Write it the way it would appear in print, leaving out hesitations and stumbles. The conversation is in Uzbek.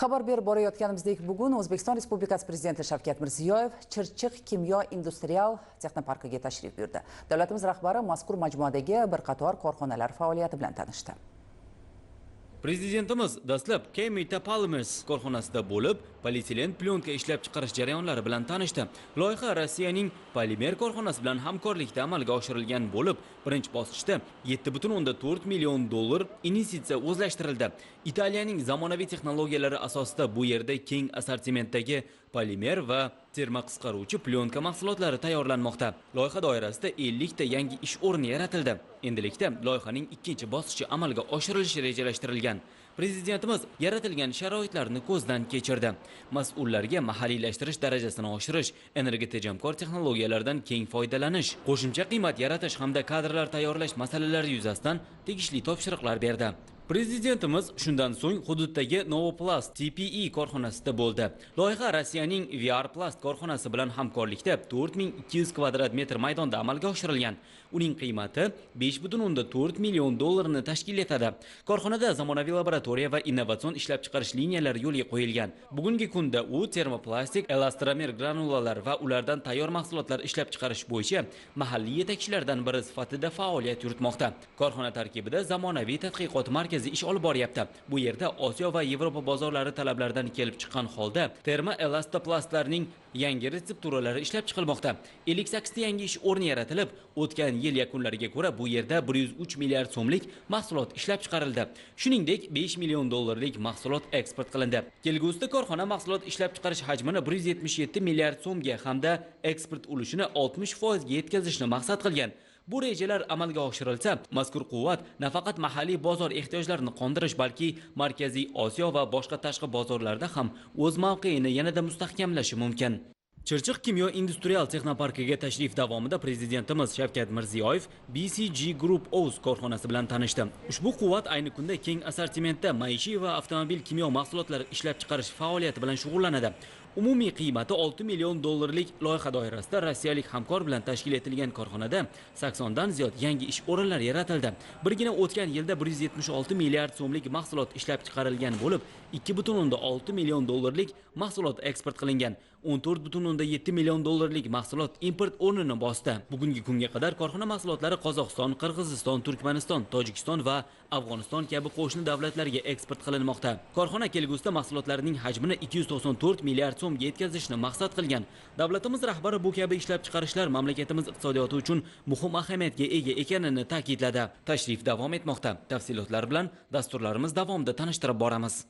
Xabar berib borayotganimizdek, bugun O'zbekiston Respublikasi Prezidenti Shavkat Mirziyoyev Chirchiq kimyo industrial texnoparkiga tashrif buyurdi. Davlatimiz rahbari mazkur majmuadagi bir qator korxonalar faoliyati bilan tanishdi. Prezidentimiz dastlab Chemita Polymers korxonasida bo'lib, polietilen plyonka ishlab chiqarish jarayonlari bilan tanishdi. Loyiha Rossiyaning Polimer korxonasi bilan hamkorlikda amalga oshirilgan bo'lib, birinchi bosqichda 7,4 million dollar investitsiya o'zlashtirildi. Italiyaning zamonaviy texnologiyalari asosida bu yerda keng assortimentdagi polimer va termoqisqaruvchi plyonka mahsulotlari tayyorlanmoqda. Loyiha doirasida 50 ta yangi ish o'rni yaratildi. Endilikda loyihaning ikkinchi bosqichi amalga oshirilishi rejalashtirilgan. Prezidentimiz yaratilgan sharoitlarni ko'zdan kechirdi. Mas'ullarga mahalliylashtirish darajasini oshirish, energetejamkor texnologiyalardan keng foydalanish, qo'shimcha qiymat yaratish hamda kadrlar tayyorlash masalalari yuzasidan tegishli topshiriqlar berdi. Prezidentimiz shundan so'ng hududdagi Novoplast TPE korxonasida bo'ldi. Loyiha Rossiyaning VR Plast korxonasi bilan hamkorlikda 4200 kvadrat metr maydonda amalga oshirilgan. Uning qiymati 5,4 million dollarni tashkil etadi. Korxonada zamonaviy laboratoriya va innovatsion ishlab chiqarish liniyalari yo'lga qo'yilgan. Bugungi kunda u termoplastik, elastromer granulalar va ulardan tayyor mahsulotlar ishlab chiqarish bo'yicha mahalliy yetakchilardan biri sifatida faoliyat yuritmoqda. Korxona tarkibida zamonaviy tadqiqot markazi ish olib boryapti. Bu yerda Osiyo va Yevropa bozorlari talablaridan kelib chiqqan holda termoelastoplastlarning yangi retsepturalari ishlab chiqilmoqda. 58 ta yangi ish o'rni yaratilib, o'tgan yil yakunlariga ko'ra bu yerda 103 milliard so'mlik mahsulot ishlab chiqarildi. Shuningdek, 5 million dollarlik mahsulot eksport qilindi. Kelgusida korxona mahsulot ishlab chiqarish hajmini 177 milliard so'mga hamda eksport ulushini 60% ga yetkazishni maqsad qilgan. Bu rejalar amalga oshirilsa, mazkur quvvat nafaqat mahalliy bozor ehtiyojlarini qondirish, balki Markaziy Osiyo va boshqa tashqi bozorlarda ham o'z mavqeini yanada mustahkamlashi mumkin. Chirchiq kimyo industrial texnoparkiga tashrif davomida Prezidentimiz Shavkat Mirziyoyev BCG Group Oz korxonasi bilan tanishdi. Ushbu quvvat ayni kunda keng assortimentda maishiy va avtomobil kimyo mahsulotlari ishlab chiqarish faoliyati bilan shug'ullanadi. Umumiy qiymati 6 million dollarlik loyiha doirasida rossiyalik hamkor bilan tashkil etilgan korxonada 80 dan ziyod yangi ish o'rinlari yaratildi. Birgina o'tgan yilda 176 milliard so'mlik mahsulot ishlab chiqarilgan bo'lib, 2,6 million dollarlik mahsulot eksport qilingan. 14,7 million dollarlik mahsulot import o'rnini bosdi. Bugungi kunga qadar korxona mahsulotlari Qozog'iston, Qirg'iziston, Turkmaniston, Tojikiston va Afg'oniston kabi qo'shni davlatlarga eksport qilinmoqda. Korxona kelgusida mahsulotlarining hajmini 294 milliard so'mga yetkazishni maqsad qilgan. Davlatimiz rahbari bu kabi ishlab chiqarishlar mamlakatimiz iqtisodiyoti uchun muhim ahamiyatga ega ekanini ta'kidladi. Tashrif davom etmoqda. Tafsilotlar bilan dasturlarimiz davomida tanishtirib boramiz.